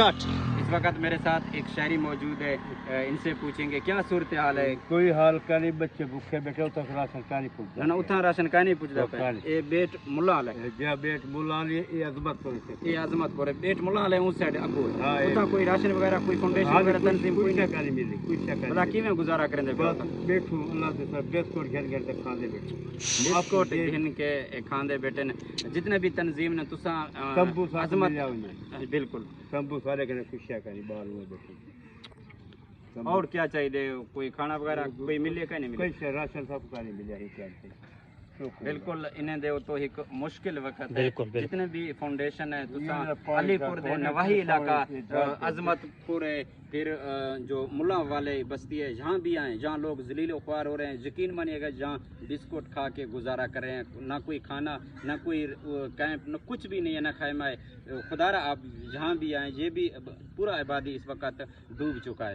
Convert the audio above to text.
اس وقت میرے ساتھ ایک شہری موجود ہے، ان سے پوچھیں گے کیا صورتحال ہے۔ کوئی حال کا نہیں، بچے بھوکے بیٹھے ہوتا، راشن کا نہیں پہنچتا۔ نہ، نہ، اتنا راشن کا نہیں پہنچتا پہ۔ یہ بیٹ ملا والے۔ جہاں بیٹ ملا والے، یہ عظمت پور ہے۔ یہ عظمت پور ہے، بیٹ ملا والے اس سائیڈ اگو ہے۔ اتنا کوئی راشن وغیرہ، کوئی فاؤنڈیشن وغیرہ، تنظیم کوئی نہیں۔ کچھ نہیں ملی، کچھ نہیں۔ بلا کیویں گزارا کریں دے؟ بس بیٹھو، اللہ سے سر، بسکٹ گھن گھن کے کھاندے بیٹھو۔ بسکٹ گھن کے کھاندے بیٹھے نے۔ جتنے بھی تنظیم نے تساں، آ، تمبو ساتھ عظمت ملیا ہوئی ہے۔ بالکل۔ تمبو سارے کنے خوشیاں کری، باہر ہوئے بیٹھے۔ اور کیا چاہیے دے؟ کوئی کھانا وغیرہ کوئی ملے کہ نہیں ملے؟ کوئی شے، راشن سب کا نہیں ملیا ہے کیا؟ بالکل، انہیں دے تو ایک مشکل وقت ہے۔ بالکل، بالکل۔ جتنے بھی فاؤنڈیشن ہے، تساں علی پور دے نواحی علاقہ، عظمت پور ہے، پھر، آ، جو ملا والے بستی ہے، جہاں بھی آئیں، جہاں لوگ ذلیل و خوار ہو رہے ہیں، یقین مانیے گا، جہاں بسکٹ کھا کے گزارا کر رہے ہیں، نہ کوئی کھانا، نہ کوئی، آ، کیمپ، نہ کچھ بھی نہیں ہے، نہ خیمہ ہے۔ خدا را آپ جہاں بھی آئیں، یہ بھی پورا آبادی اس وقت ڈوب چکا ہے۔